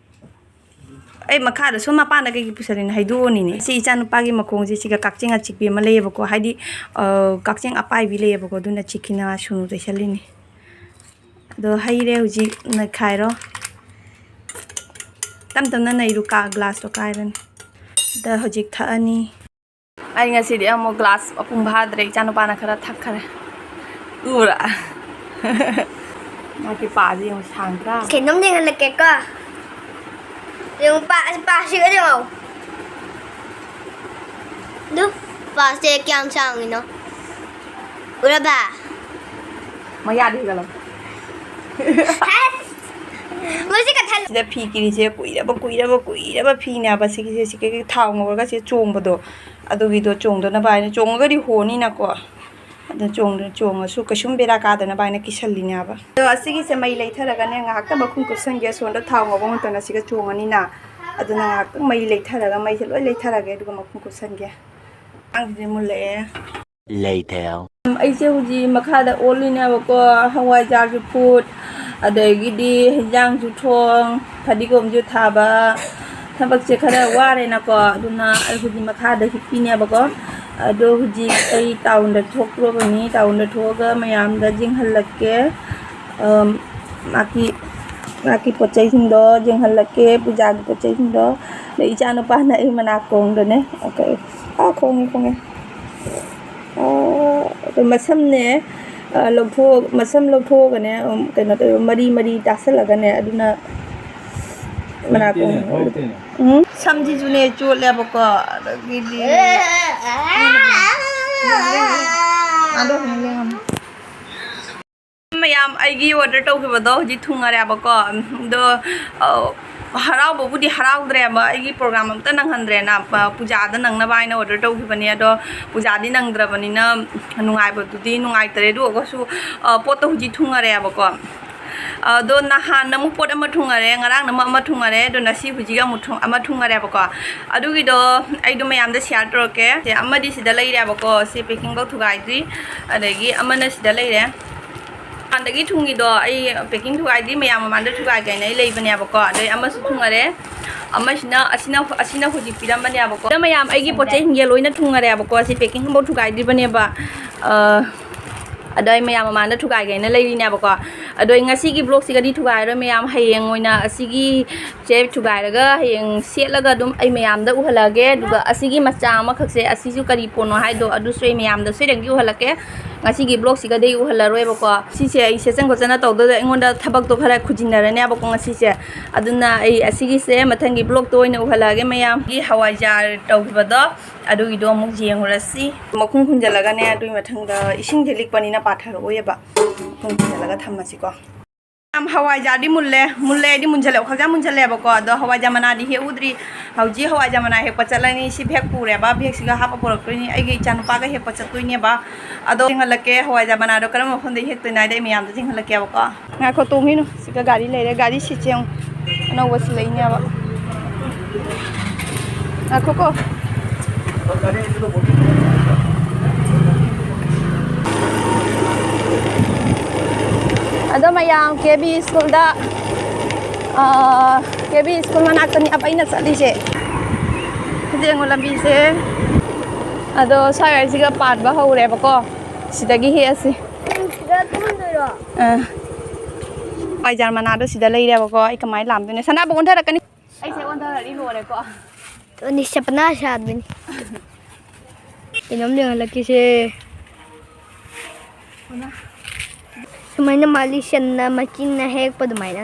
ꯑꯩ ꯃꯈꯥꯗ ꯁꯨꯝ ꯃꯄꯥꯟꯗ ꯀꯩꯒꯤ ꯄꯨꯁꯜꯂꯤꯅꯣ? ꯍꯩꯗꯣꯛꯑꯅꯤꯅꯦ꯫ ꯁꯤ ꯏꯆꯥꯅꯨꯄꯥꯒꯤ ꯃꯈꯣꯡꯁꯦ ꯁꯤꯒ ꯀꯛꯆꯦꯡ ꯑꯆꯤꯛꯄꯤ ꯑꯃ ꯂꯩꯌꯦꯕꯀꯣ, ꯍꯥꯏꯗꯤ, ꯑ, ꯀꯛꯆꯦꯡ ꯑꯄꯥꯏꯕꯤ ꯂꯩꯌꯦꯕꯀꯣ, ꯑꯗꯨꯅ ꯆꯤꯛꯈꯤꯅ ꯁꯨꯅꯨ ꯇꯩꯁꯜꯂꯤꯅꯤ꯫ ꯑꯗꯣ ꯍꯩꯔꯦ ꯍꯧꯖꯤꯛ, ꯅꯩꯈꯥꯏꯔꯣ꯫ ꯇꯞ ꯇꯞꯅ ꯅꯩꯔꯨ, ꯀꯥ ꯒ꯭ꯂꯥꯁꯇꯣ ꯀꯥꯏꯔꯅꯤ꯫ ꯑꯗ ꯍꯧꯖꯤꯛ ꯊꯛꯑꯅꯤ꯫ ꯑꯩ ꯉꯁꯤꯗꯤ ꯑꯃꯨꯛ ꯒ꯭ꯂꯥꯁ ꯑꯄꯨꯝ ꯐꯥꯗ꯭ꯔꯦ, ꯏꯆꯥꯅꯨꯄꯥꯅ ꯈꯔ ꯊꯛꯈꯔꯦ꯫ ꯎꯔ? ꯃꯥꯒꯤ ꯄꯥꯁꯦ ꯌꯦꯡꯉꯨ, ꯁꯥꯡꯗ꯭ꯔꯥ? ꯀꯩꯅꯣꯝ ꯌꯦꯡꯍꯜꯂꯛꯀꯦꯀꯣ꯫ ꯌꯦꯡꯉꯨ, ꯄꯥ-, ꯄꯥꯁꯤꯒ ꯌꯦꯡꯉꯣ꯫ ꯑꯗꯨ ꯄꯥꯁꯦ ꯀꯌꯥꯝ ꯁꯥꯡꯉꯤꯅꯣ? ꯎꯔꯕ? ꯃꯌꯥꯗ ꯍꯤꯒꯠꯂꯣ꯫ ꯍꯦ! ꯃꯁꯤ ꯀꯊꯜ- ꯁꯤꯗ ꯐꯤ ꯀꯤꯔꯤꯁꯦ ꯀꯨꯏꯔꯕ, ꯀꯨꯏꯔꯕ, ꯀꯨꯏꯔꯕ ꯐꯤꯅꯦꯕ꯫ ꯁꯤꯒꯤꯁꯦ, ꯁꯤꯒꯤ ꯊꯥꯎ ꯉꯧꯔꯒ ꯁꯤ ꯆꯣꯡꯕꯗꯣ, ꯑꯗꯨꯒꯤꯗꯣ ꯆꯣꯡꯗꯅꯕ ꯍꯥꯏꯅ, ꯆꯣꯡꯉꯒꯗꯤ ꯍꯣꯅꯤꯅꯀꯣ꯫ ꯑꯗꯨ ꯆꯣꯡꯗ-, ꯆꯣꯡꯉꯁꯨ ꯀꯩꯁꯨꯝ ꯕꯦꯔꯥ ꯀꯥꯗꯅꯕ ꯍꯥꯏꯅ ꯀꯤꯁꯜꯂꯤꯅꯦꯕ꯫ ꯑꯗꯣ ꯑꯁꯤꯒꯤꯁꯦ ꯃꯩ ꯂꯩꯊꯔꯒꯅꯦ, ꯉꯥꯏꯍꯥꯛꯇꯪ ꯃꯈꯨꯝ ꯀꯨꯞꯁꯟꯒꯦ꯫ ꯑꯁꯣꯝꯗ ꯊꯥꯎ ꯉꯧꯕ ꯃꯇꯝꯗ ꯁꯤꯒ ꯆꯣꯡꯉꯅꯤꯅ꯫ ꯑꯗꯨꯅ ꯉꯥꯏꯍꯥꯛꯇꯪ ꯃꯩ ꯂꯩꯊꯔꯒ, ꯃꯩꯁꯦ ꯂꯣꯏ ꯂꯩꯊꯔꯒꯦ, ꯑꯗꯨꯒ ꯃꯈꯨꯝ ꯀꯨꯞꯁꯟꯒꯦ꯫ ꯑꯉꯥꯡꯁꯤꯗꯤ ꯃꯨꯜꯂꯛꯑꯦ꯫ Later. ꯑꯩꯁꯦ ꯍꯧꯖꯤꯛ ꯃꯈꯥꯗ ꯑꯣꯜꯂꯤꯅꯦꯕꯀꯣ, ꯍꯋꯥꯏꯖꯥꯔꯁꯨ ꯐꯨꯠ, ꯑꯗꯒꯤꯗꯤ ꯍꯤꯟꯖꯥꯡꯁꯨ ꯊꯣꯡ, ꯐꯗꯤꯒꯣꯝꯁꯨ ꯊꯥꯕ, ꯊꯕꯛꯁꯦ ꯈꯔ ꯋꯥꯔꯦꯅꯀꯣ, ꯑꯗꯨꯅ ꯑꯩ ꯍꯧꯖꯤꯛ ꯃꯈꯥꯗ ꯍꯤꯞꯄꯤꯅꯦꯕꯀꯣ꯫ ꯑꯗꯣ ꯍꯧꯖꯤꯛ ꯑꯩ ꯇꯥꯎꯟꯗ ꯊꯣꯛꯇ꯭ꯔꯣꯕꯅꯤ, ꯇꯥꯎꯟꯗ ꯊꯣꯛꯑꯒ ꯃꯌꯥꯝꯗ ꯌꯦꯡꯍꯜꯂꯛꯀꯦ꯫ ꯑꯝ, ꯃꯥꯒꯤ, ꯃꯥꯒꯤ ꯄꯣꯠ ꯆꯩꯁꯤꯡꯗꯣ ꯌꯦꯡꯍꯜꯂꯛꯀꯦ, ꯄꯨꯖꯥꯒꯤ ꯄꯣꯠ ꯆꯩꯁꯤꯡꯗꯣ꯫ ꯑꯗꯩ ꯏꯆꯥ ꯅꯨꯄꯥꯅ ꯑꯩ ꯃꯅꯥꯀꯣꯡꯗꯅꯦ꯫ ꯑꯣꯀꯦ꯫ ꯑꯥ, ꯈꯣꯡꯉꯦ, ꯈꯣꯡꯉꯦ꯫ ꯑꯥ, ꯑꯗꯣ ꯃꯁꯝꯅꯦ, ꯑꯥ, ꯂꯧꯊꯣꯛ-, ꯃꯁꯝ ꯂꯧꯊꯣꯛꯑꯒꯅꯦ, ꯎꯝ, ꯀꯩꯅꯣ ꯇꯧꯋꯦ, ꯃꯔꯤ ꯃꯔꯤ ꯇꯥꯁꯜꯂꯒꯅꯦ, ꯑꯗꯨꯅ ꯃꯅꯥꯀꯣꯡ-, ꯎꯝ, ꯁꯝꯁꯤꯁꯨꯅꯦ ꯆꯣꯠꯂꯦꯕꯀꯣ, ꯑꯗꯒꯤꯗꯤ ꯑꯗꯣ ꯍꯦꯟꯅ ꯂꯦꯡꯉꯝꯃꯦ꯫ ꯃꯌꯥꯝ, ꯑꯩꯒꯤ order ꯇꯧꯈꯤꯕꯗꯣ ꯍꯧꯖꯤꯛ ꯊꯨꯡꯉꯔꯦꯕꯀꯣ꯫ ꯑꯗꯣ, ꯑ, ꯍꯔꯥꯎꯕꯕꯨꯗꯤ ꯍꯔꯥꯎꯗ꯭ꯔꯦꯕ, ꯑꯩꯒꯤ program ꯑꯝꯇ ꯅꯪꯍꯟꯗ꯭ꯔꯦꯅ꯫ ꯄ-, ꯄꯨꯖꯥꯗ ꯅꯪꯅꯕ ꯍꯥꯏꯅ order ꯇꯧꯈꯤꯕꯅꯦ, ꯑꯗꯣ ꯄꯨꯖꯥꯗꯤ ꯅꯪꯗ꯭ꯔꯕꯅꯤꯅ ꯅꯨꯡꯉꯥꯏꯕꯗꯨꯗꯤ ꯅꯨꯡꯉꯥꯏꯇꯔꯦ꯫ ꯑꯗꯨ ꯑꯣꯏꯔꯒꯁꯨ, ꯑ, ꯄꯣꯠꯇꯣ ꯍꯧꯖꯤꯛ ꯊꯨꯡꯉꯔꯦꯕꯀꯣ꯫ ꯑꯗꯣ ꯅꯍꯥꯟ ꯑꯃꯨꯛ ꯄꯣꯠ ꯑꯃ ꯊꯨꯡꯉꯔꯦ, ꯉꯔꯥꯡꯅ ꯑꯃꯨꯛ ꯑꯃ ꯊꯨꯡꯉꯔꯦ, ꯑꯗꯣ ꯉꯁꯤ ꯍꯧꯖꯤꯛ ꯑꯃꯨꯛ ꯊꯨꯡ-, ꯑꯃ ꯊꯨꯡꯉꯔꯦꯕꯀꯣ꯫ ꯑꯗꯨꯒꯤꯗꯣ ꯑꯩꯗꯣ ꯃꯌꯥꯝꯗ share ꯇꯧꯔꯛꯀꯦ꯫ ꯁꯦ, ꯑꯃꯗꯤ ꯁꯤꯗ ꯂꯩꯔꯦꯕꯀꯣ, ꯁꯤ packing ꯐꯧ ꯊꯨꯒꯥꯏꯗ꯭ꯔꯤ꯫ ꯑꯗꯒꯤ ꯑꯃꯅ ꯁꯤꯗ ꯂꯩꯔꯦ꯫ ꯍꯥꯟꯅꯗꯒꯤ ꯊꯨꯡꯉꯤꯗꯣ ꯑꯩ packing ꯊꯨꯒꯥꯏꯗ꯭ꯔꯤ, ꯃꯌꯥꯝ ꯃꯃꯥꯡꯗ ꯊꯨꯒꯥꯏꯒꯦꯅ ꯑꯩ ꯂꯩꯕꯅꯦꯕꯀꯣ꯫ ꯑꯗꯩ ꯑꯃꯁꯨ ꯊꯨꯡꯉꯔꯦ꯫ ꯑꯃꯁꯤꯅ, ꯑꯁꯤꯅ, ꯑꯁꯤꯅ ꯍꯧꯖꯤꯛ ꯄꯤꯔꯝꯕꯅꯦꯕꯀꯣ꯫ ꯑꯗ ꯃꯌꯥꯝ, ꯑꯩꯒꯤ ꯄꯣꯠ ꯆꯩ ꯍꯤꯡꯒꯦ ꯂꯣꯏꯅ ꯊꯨꯡꯉꯔꯦꯕꯀꯣ꯫ ꯁꯤ packing ꯑꯃꯐꯥꯎ ꯊꯨꯒꯥꯏꯗ꯭ꯔꯤꯕꯅꯦꯕ꯫ ꯑ, ꯑꯗ ꯑꯩ ꯃꯌꯥꯝ ꯃꯃꯥꯡꯗ ꯊꯨꯒꯥꯏꯒꯦꯅ ꯂꯩꯔꯤꯅꯦꯕꯀꯣ꯫ ꯑꯗꯣ ꯑꯩ ꯉꯁꯤꯒꯤ vlogꯁꯤꯒꯗꯤ ꯊꯨꯒꯥꯏꯔꯣꯏ ꯃꯌꯥꯝ꯫ ꯍꯌꯦꯡ ꯑꯣꯏꯅ ꯑꯁꯤꯒꯤ ꯁꯦ ꯊꯨꯒꯥꯏꯔꯒ ꯍꯌꯦꯡ ꯁꯦꯠꯂꯒ ꯑꯗꯨꯝ ꯑꯩ ꯃꯌꯥꯝꯗ ꯎꯍꯜꯂꯛꯑꯒꯦ꯫ ꯑꯗꯨꯒ ꯑꯁꯤꯒꯤ ꯃꯆꯥ ꯑꯃꯈꯛꯁꯦ, ꯑꯁꯤꯁꯨ ꯀꯔꯤ ꯄꯣꯠꯅꯣ ꯍꯥꯏꯗꯣ, ꯑꯗꯨꯁꯨ ꯑꯩ ꯃꯌꯥꯝꯗ ꯁꯣꯏꯗꯅꯒꯤ ꯎꯍꯜꯂꯛꯀꯦ꯫ ꯉꯁꯤꯒꯤ vlogꯁꯤꯒꯗꯤ ꯑꯩ ꯎꯍꯜꯂꯔꯣꯏꯕꯀꯣ꯫ ꯁꯤꯁꯦ ꯑꯩ ꯁꯦꯠꯆꯟ ꯈꯣꯠꯆꯟꯅ ꯇꯧꯗꯣꯏꯗ ꯑꯩꯉꯣꯟꯗ ꯊꯕꯛꯇꯣ ꯈꯔ ꯈꯨꯖꯤꯟꯅꯔꯅꯦꯕꯀꯣ ꯉꯁꯤꯁꯦ꯫ ꯑꯗꯨꯅ ꯑꯩ ꯑꯁꯤꯒꯤꯁꯦ ꯃꯊꯪꯒꯤ vlogꯇ ꯑꯣꯏꯅ ꯎꯍꯜꯂꯛꯑꯒꯦ ꯃꯌꯥꯝꯒꯤ ꯍꯋꯥꯏꯖꯥꯔ ꯇꯧꯈꯤꯕꯗꯣ꯫ ꯑꯗꯨꯒꯤꯗꯣ ꯑꯃꯨꯛ ꯌꯦꯡꯉꯨꯔꯁꯤ꯫ ꯃꯈꯨꯝ ꯈꯨꯝꯖꯤꯜꯂꯒꯅꯦ, ꯑꯗꯨꯒꯤ ꯃꯊꯪꯗ ꯏꯁꯤꯡꯁꯦ ꯂꯤꯛꯄꯅꯤꯅ ꯄꯥꯊꯔꯛꯑꯣꯏꯌꯦꯕ꯫ ꯃꯈꯨꯝ ꯈꯨꯝꯖꯤꯜꯂꯒ ꯊꯝꯃꯁꯤꯀꯣ꯫ ꯌꯥꯝ ꯍꯋꯥꯏꯖꯥꯔꯗꯤ ꯃꯨꯜꯂꯦ, ꯃꯨꯜꯂꯦ ꯍꯥꯏꯗꯤ ꯃꯨꯟꯖꯜꯂꯦ, ꯋꯥꯈꯜꯖꯥ ꯃꯨꯟꯖꯜꯂꯦꯕꯀꯣ꯫ ꯑꯗꯣ ꯍꯋꯥꯏꯖꯥꯔ ꯃꯅꯥꯗꯤ ꯍꯦꯛꯎꯗ꯭ꯔꯤ꯫ ꯍꯧꯖꯤꯛ ꯍꯋꯥꯏꯖꯥꯔ ꯃꯅꯥ ꯍꯦꯛꯄ ꯆꯠꯂꯅꯤ꯫ ꯁꯤ bag ꯄꯨꯔꯦꯕ, bagꯁꯤꯒ ꯍꯥꯞꯄ ꯄꯨꯔꯛꯇꯣꯏꯅꯤ꯫ ꯑꯩꯒꯤ ꯏꯆꯥꯅꯨꯄꯥꯒ ꯍꯦꯛꯄ ꯆꯠꯇꯣꯏꯅꯦꯕ꯫ ꯑꯗꯣ ꯌꯦꯡꯍꯜꯂꯛꯀꯦ, ꯍꯋꯥꯏꯖꯥꯔ ꯃꯅꯥꯗꯣ ꯀꯔꯝꯕ ꯃꯐꯝꯗ ꯍꯦꯛꯇꯣꯏꯅꯣ ꯍꯥꯏꯗꯣ ꯑꯩ ꯃꯌꯥꯝꯗ ꯌꯦꯡꯍꯜꯂꯛꯀꯦꯕꯀꯣ꯫ ꯉꯥꯏꯈꯣ, ꯇꯣꯡꯉꯤꯅꯨ꯫ ꯁꯤꯒ ꯒꯥꯔꯤ ꯂꯩꯔꯦ, ꯒꯥꯔꯤ ꯁꯤꯠꯁꯦ ꯌꯦꯡꯉꯨ꯫ ꯑꯅꯧꯕ ꯁꯤꯜꯂꯛꯏꯅꯦꯕ꯫ ꯉꯥꯏꯈꯣꯀꯣ꯫ ꯑꯗꯣ ꯃꯌꯥꯝ ꯀꯦ ꯕꯤ ꯁ꯭ꯀꯨꯜꯗ, ꯑꯥ, ꯀꯦ ꯕꯤ ꯁ꯭ꯀꯨꯜ ꯃꯅꯥꯛꯇꯅꯦꯕ ꯑꯩꯅ ꯆꯠꯂꯤꯁꯦ꯫ ꯁꯤꯗ ꯌꯦꯡꯉꯨ ꯂꯝꯕꯤꯁꯦ꯫ ꯑꯗꯣ ꯁ꯭ꯋꯥꯏꯁꯤꯒ ꯄꯥꯟꯕ ꯍꯧꯔꯦꯕꯀꯣ꯫ ꯁꯤꯗꯒꯤ ꯍꯦꯛꯑꯁꯤ꯫ ꯁꯤꯗ ꯇꯨꯝꯗꯣꯏꯔꯣ? ꯑꯥ꯫ ꯍꯋꯥꯏꯖꯥꯔ ꯃꯅꯥꯗꯣ ꯁꯤꯗ ꯂꯩꯔꯦꯕꯀꯣ꯫ ꯑꯩ ꯀꯃꯥꯏꯅ ꯂꯥꯝꯗꯣꯏꯅꯣ? ꯁꯅꯥꯕꯨ ꯑꯣꯟꯊꯔꯛꯀꯅꯤ꯫ ꯑꯩꯁꯦ ꯑꯣꯟꯊꯔꯗꯤ ꯂꯣꯏꯔꯦꯀꯣ꯫ ꯑꯗꯨꯅꯤ ꯁꯄꯅꯥ ꯁꯥꯗꯣꯏꯅꯤ꯫ ꯀꯩꯅꯣꯝ ꯌꯦꯡꯍꯜꯂꯛꯀꯦꯁꯦ꯫ ꯁꯨꯃꯥꯏꯅ ꯃꯥꯜꯂꯤ, ꯁꯟꯅ ꯃꯆꯤꯟꯅ ꯍꯦꯛꯄ ꯑꯗꯨꯃꯥꯏꯅ꯫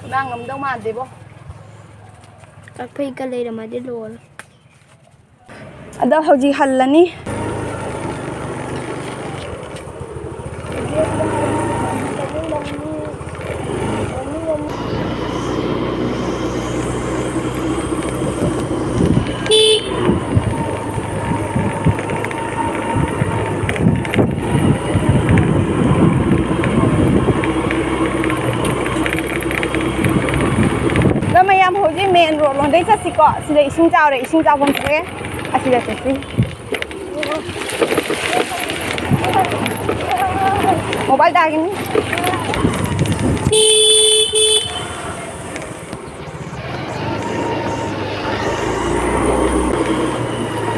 ꯁꯨꯃꯥꯡ ꯉꯝꯗꯧ ꯃꯥꯟꯗꯦꯕꯣ꯫ ꯀꯛꯐꯩꯒ ꯂꯩꯔꯝꯃꯗꯤ ꯂꯣꯏꯔꯦ꯫ ꯑꯗꯣ ꯍꯧꯖꯤꯛ ꯍꯜꯂꯅꯤ꯫ ꯃꯌꯥꯝ, ꯍꯧꯖꯤꯛ ꯃꯦꯟ ꯔꯣꯗ ꯂꯣꯝꯗꯩ ꯆꯠꯁꯤꯀꯣ꯫ ꯁꯤꯗ ꯏꯁꯤꯡ ꯆꯥꯎꯔꯦ, ꯏꯁꯤꯡ ꯆꯥꯐꯝ ꯊꯣꯛꯑꯦ꯫ ꯑꯁꯤꯗ ꯆꯠꯁꯤ꯫ ꯃꯣꯕꯥꯏꯜ ꯇꯥꯒꯤꯅꯤ꯫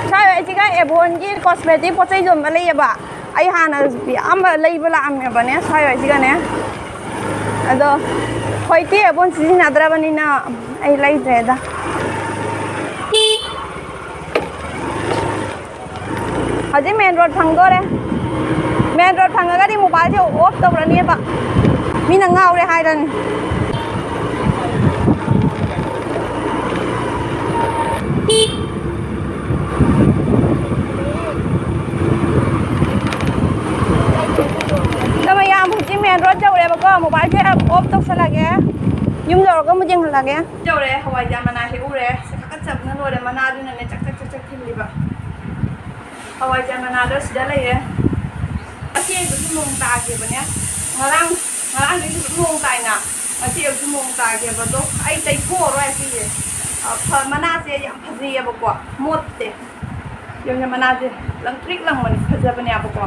ꯁ꯭ꯋꯥꯏ ꯑꯁꯤꯒ ꯑꯦꯚꯣꯟꯒꯤ cosmetic ꯄꯣꯠ ꯆꯩ ꯌꯣꯟꯕ ꯂꯩꯌꯦꯕ꯫ ꯑꯩ ꯍꯥꯟꯅ ꯑꯃ ꯂꯩꯕ ꯂꯥꯛꯑꯝꯃꯦꯕꯅꯦ ꯁ꯭ꯋꯥꯏ ꯑꯁꯤꯒꯅꯦ꯫ ꯑꯗꯣ ꯍꯧꯖꯤꯛꯇꯤ ꯑꯦꯚꯣꯟ ꯁꯤꯖꯤꯟꯅꯗ꯭ꯔꯕꯅꯤꯅ ꯑꯩ ꯂꯩꯗ꯭ꯔꯦꯗ꯫ ꯍꯧꯖꯤꯛ ꯃꯦꯟ ꯔꯣꯗ ꯐꯪꯗꯣꯔꯦ꯫ ꯃꯦꯟ ꯔꯣꯗ ꯐꯪꯉꯒꯗꯤ ꯃꯣꯕꯥꯏꯜꯁꯦ ꯑꯣꯐ ꯇꯧꯔꯅꯦꯕ꯫ ꯃꯤꯅ ꯉꯥꯎꯔꯦ ꯍꯥꯏꯔꯅꯤ꯫ ꯑꯗꯣ ꯃꯌꯥꯝ, ꯍꯧꯖꯤꯛ ꯃꯦꯟ ꯔꯣꯗ ꯌꯧꯔꯦꯕꯀꯣ꯫ ꯃꯣꯕꯥꯏꯜꯁꯦ ꯑꯣꯐ ꯇꯧꯁꯜꯂꯒꯦ꯫ ꯌꯨꯝ ꯌꯧꯔꯒ ꯑꯃꯨꯛ ꯌꯦꯡꯍꯜꯂꯒꯦ꯫ ꯌꯧꯔꯦ, ꯍꯋꯥꯏꯖꯥꯔ ꯃꯅꯥ ꯍꯦꯛꯎꯔꯦ꯫ ꯁꯤ ꯀꯥꯈꯠꯆꯕꯅ ꯂꯣꯏꯔꯦ, ꯃꯅꯥꯗꯨꯅꯅꯦ ꯆꯛ ꯆꯛ ꯆꯛ ꯆꯛ ꯊꯤꯜꯂꯤꯕ꯫ ꯍꯋꯥꯏꯖꯥꯔ ꯃꯅꯥꯗꯣ ꯁꯤꯗ ꯂꯩꯔꯦ꯫ ꯑꯁꯤ ꯑꯌꯨꯛꯇꯁꯨ ꯅꯣꯡ ꯇꯥꯈꯤꯕꯅꯦ꯫ ꯉꯔꯥꯡ, ꯉꯔꯥꯡꯗꯒꯤ ꯅꯣꯡ ꯇꯥꯏꯅ, ꯉꯁꯤ ꯑꯌꯨꯛꯁꯨ ꯅꯣꯡ ꯇꯥꯈꯤꯕ꯫ ꯑꯗꯣ ꯑꯩ ꯇꯩꯊꯣꯛꯑꯔꯣꯏ ꯁꯤꯁꯦ꯫ ꯑ, ꯐ-, ꯃꯅꯥꯁꯦ ꯌꯥꯝ ꯐꯖꯩꯌꯦꯕꯀꯣ, ꯃꯣꯠꯇꯦ꯫ ꯌꯦꯡꯉꯨꯅꯦ, ꯃꯅꯥꯁꯦ ꯂꯪꯇ꯭ꯔꯤꯛ ꯂꯪꯕꯅꯤ, ꯐꯖꯕꯅꯦꯕꯀꯣ꯫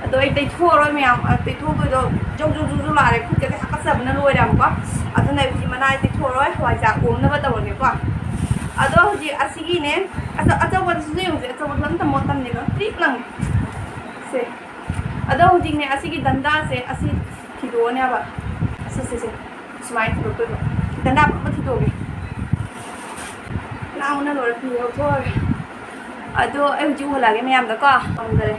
ꯑꯗꯣ ꯑꯩ ꯇꯩꯊꯣꯛꯑꯔꯣꯏ ꯃꯌꯥꯝ, ꯑ, ꯇꯩꯊꯣꯛꯇꯣꯏꯗꯣ ꯖꯧ ꯖꯧ ꯖꯧ ꯖꯧ ꯂꯥꯛꯑꯦ, ꯈꯨꯠꯀꯁꯦ ꯍꯥꯀꯠꯆꯕꯅ ꯂꯣꯏꯔꯦꯕꯀꯣ꯫ ꯑꯗꯨꯅ ꯑꯩ ꯍꯧꯖꯤꯛ ꯃꯅꯥꯁꯦ ꯇꯩꯊꯣꯛꯑꯔꯣꯏ, ꯍꯋꯥꯏꯖꯥꯔ ꯑꯣꯝꯅꯕ ꯇꯧꯔꯒꯦꯀꯣ꯫ ꯑꯗꯣ ꯍꯧꯖꯤꯛ ꯑꯁꯤꯒꯤꯅꯦ, ꯑꯆ-, ꯑꯆꯧꯕꯗꯨꯁꯨ ꯌꯦꯡꯉꯨꯁꯦ, ꯑꯆꯧꯕꯗꯨ ꯑꯝꯇ ꯃꯣꯠꯇꯝꯅꯦꯕ, ꯇ꯭ꯔꯤꯛ ꯂꯪꯉꯦ꯫ ꯁꯦ꯫ ꯑꯗꯣ ꯍꯧꯖꯤꯛꯅꯦ, ꯑꯁꯤꯒꯤ ꯗꯟꯗꯥꯁꯦ, ꯑꯁꯤ ꯊꯤꯗꯣꯛꯑꯅꯦꯕ꯫ ꯑꯁꯤ, ꯁꯤ, ꯁꯤ꯫ ꯁꯨꯃꯥꯏꯅ ꯊꯤꯗꯣꯛꯇꯣꯏꯕ꯫ ꯗꯟꯗꯥ ꯄꯨꯝꯕ ꯊꯤꯗꯣꯛꯑꯒꯦ꯫ ꯂꯥꯡꯕꯅ ꯂꯣꯏꯔꯦ, ꯐꯤ ꯂꯧꯊꯣꯛꯑꯒꯦ꯫ ꯑꯗꯣ ꯑꯩ ꯍꯧꯖꯤꯛ ꯎꯍꯜꯂꯛꯑꯒꯦ ꯃꯌꯥꯝꯗꯀꯣ꯫ ꯉꯝꯗꯔꯦ꯫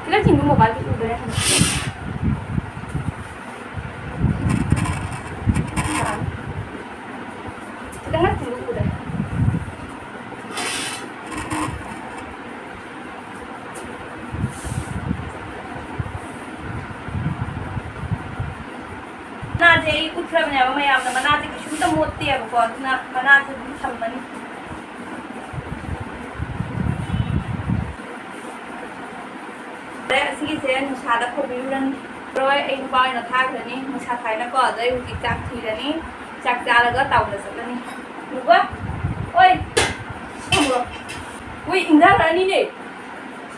ꯈꯤꯇꯪ ꯊꯤꯡꯉꯨ, ꯃꯣꯕꯥꯏꯜꯗꯨ ꯎꯗꯔꯦ ꯍꯥꯏꯕ꯫ ꯈꯤꯇꯪ ꯊꯤꯡꯉꯨ, ꯎꯗꯔꯦ꯫ ꯃꯅꯥꯁꯦ ꯑꯩ ꯎꯠꯈ꯭ꯔꯕꯅꯦꯕ ꯃꯌꯥꯝꯗ, ꯃꯅꯥꯁꯦ ꯀꯩꯁꯨꯝꯇ ꯃꯣꯠꯇꯦꯕꯀꯣ, ꯑꯗꯨꯅ ꯃꯅꯥꯁꯦ ꯑꯗꯨꯝ ꯊꯝꯃꯅꯤ꯫ ꯑꯗꯩ ꯑꯁꯤꯒꯤꯁꯦ ꯅꯨꯡꯁꯥꯗ ꯐꯧꯕꯤꯔꯨꯔꯅꯤ꯫ ꯔꯣꯏ, ꯑꯩ ꯅꯨꯄꯥ ꯑꯣꯏꯅ ꯊꯥꯈ꯭ꯔꯅꯤ꯫ ꯅꯨꯡꯁꯥ ꯁꯥꯏꯅꯀꯣ, ꯑꯗꯣ ꯑꯩ ꯍꯧꯖꯤꯛ ꯆꯥꯛ ꯊꯤꯔꯅꯤ꯫ ꯆꯥꯛ ꯆꯥꯔꯒ ꯇꯥꯎꯟꯗ ꯆꯠꯂꯅꯤ꯫ ꯎꯕ? ꯑꯣꯏ! ꯎꯕ? ꯎꯏ, ꯏꯪꯊꯔꯛꯑꯅꯤꯅꯦ꯫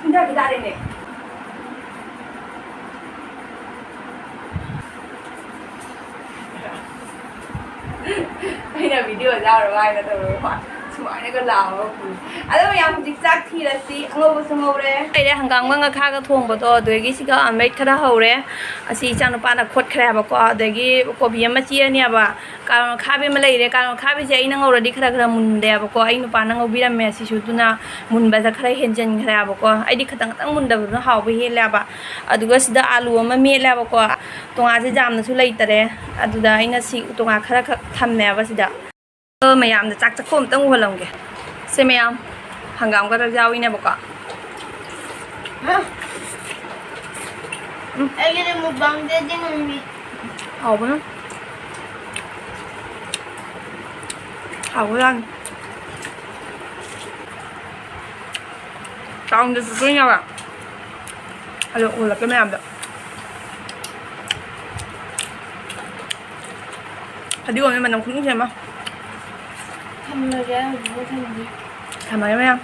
ꯏꯪꯊꯈꯤ ꯇꯥꯔꯦꯅꯦ꯫ ꯑꯩꯅ ꯚꯤꯗꯤꯑꯣ ꯌꯥꯎꯔꯕ ꯍꯥꯏꯅ ꯇꯧꯔꯒ ꯁꯨꯃꯥꯏꯅꯒ ꯂꯥꯎꯔꯒ ꯄꯨꯏ꯫ ꯑꯗꯣ ꯃꯌꯥꯝ, ꯍꯧꯖꯤꯛ ꯆꯥꯛ ꯊꯤꯔꯁꯤ꯫ ꯑꯉꯧꯕꯁꯨ ꯉꯧꯔꯦ꯫ ꯂꯩꯔꯦ, ꯍꯪꯒꯥꯝꯒ ꯉꯥꯈꯥꯒ ꯊꯣꯡꯕꯗꯣ, ꯑꯗꯨꯗꯒꯤ ꯁꯤꯒ ꯑꯃꯦꯠ ꯈꯔ ꯍꯧꯔꯦ꯫ ꯑꯁꯤ ꯏꯆꯥꯅꯨꯄꯥꯅ ꯈꯣꯠꯈ꯭ꯔꯦ ꯍꯥꯏꯕꯀꯣ꯫ ꯑꯗꯒꯤ ꯀꯣꯕꯤ ꯑꯃ ꯆꯤꯛꯑꯅꯦꯕ꯫ ꯀꯥꯔꯣꯟ ꯑꯈꯥꯕꯤ ꯑꯃ ꯂꯩꯔꯦ꯫ ꯀꯥꯔꯣꯟ ꯑꯈꯥꯕꯤꯁꯦ ꯑꯩꯅ ꯉꯧꯔꯗꯤ ꯈꯔ ꯈꯔ ꯃꯨꯟꯗꯦꯕꯀꯣ꯫ ꯑꯩ ꯅꯨꯄꯥꯅ ꯉꯧꯕꯤꯔꯝꯃꯦ ꯑꯁꯤꯁꯨ, ꯑꯗꯨꯅ ꯃꯨꯟꯕꯗ ꯈꯔ ꯍꯦꯟꯖꯟꯈ꯭ꯔꯦꯕꯀꯣ꯫ ꯑꯩꯗꯤ ꯈꯇꯪ ꯈꯇꯪ ꯃꯨꯟꯗꯕꯗꯨꯅ ꯍꯥꯎꯕ ꯍꯦꯜꯂꯦꯕ꯫ ꯑꯗꯨꯒ ꯁꯤꯗ ꯑꯥꯂꯨ ꯑꯃ ꯃꯦꯠꯂꯦꯕꯀꯣ꯫ ꯇꯣꯉꯥꯁꯦ ꯌꯥꯝꯅꯁꯨ ꯂꯩꯇꯔꯦ꯫ ꯑꯗꯨꯗ ꯑꯩꯅ ꯁꯤ ꯇꯣꯉꯥ ꯈꯔ ꯈꯛ ꯊꯝꯃꯦꯕ ꯁꯤꯗ꯫ ꯑꯗꯣ ꯃꯌꯥꯝꯗ ꯆꯥꯛ ꯆꯥꯛꯈꯣꯝ ꯑꯝꯇꯪ ꯎꯍꯜꯂꯝꯒꯦ꯫ ꯁꯦ ꯃꯌꯥꯝ, ꯍꯪꯒꯥꯝ ꯈꯔ ꯌꯥꯎꯏꯅꯦꯕꯀꯣ꯫ ꯎꯝ꯫ ꯑꯩꯒꯤꯗꯤ ꯃꯨꯛꯕꯥꯡꯗꯗꯤ ꯉꯝꯃꯤ꯫ ꯍꯥꯎꯕꯅ꯫ ꯍꯥꯎꯕꯖꯥꯠꯅꯤ꯫ ꯇꯥꯎꯟꯗ ꯆꯠꯇꯣꯏꯅꯦꯕ꯫ ꯑꯗꯣ ꯎꯍꯜꯂꯛꯀꯦ ꯃꯌꯥꯝꯗ꯫ ꯐꯗꯤꯒꯣꯝꯁꯦ ꯃꯅꯝ ꯈꯨꯅꯨꯡꯁꯤ ꯑꯃ꯫ ꯊꯝꯃꯒꯦ, ꯍꯧꯖꯤꯛꯐꯥꯎ ꯊꯝꯗ꯭ꯔꯤ꯫ ꯊꯝꯃꯒꯦ ꯃꯌꯥꯝ꯫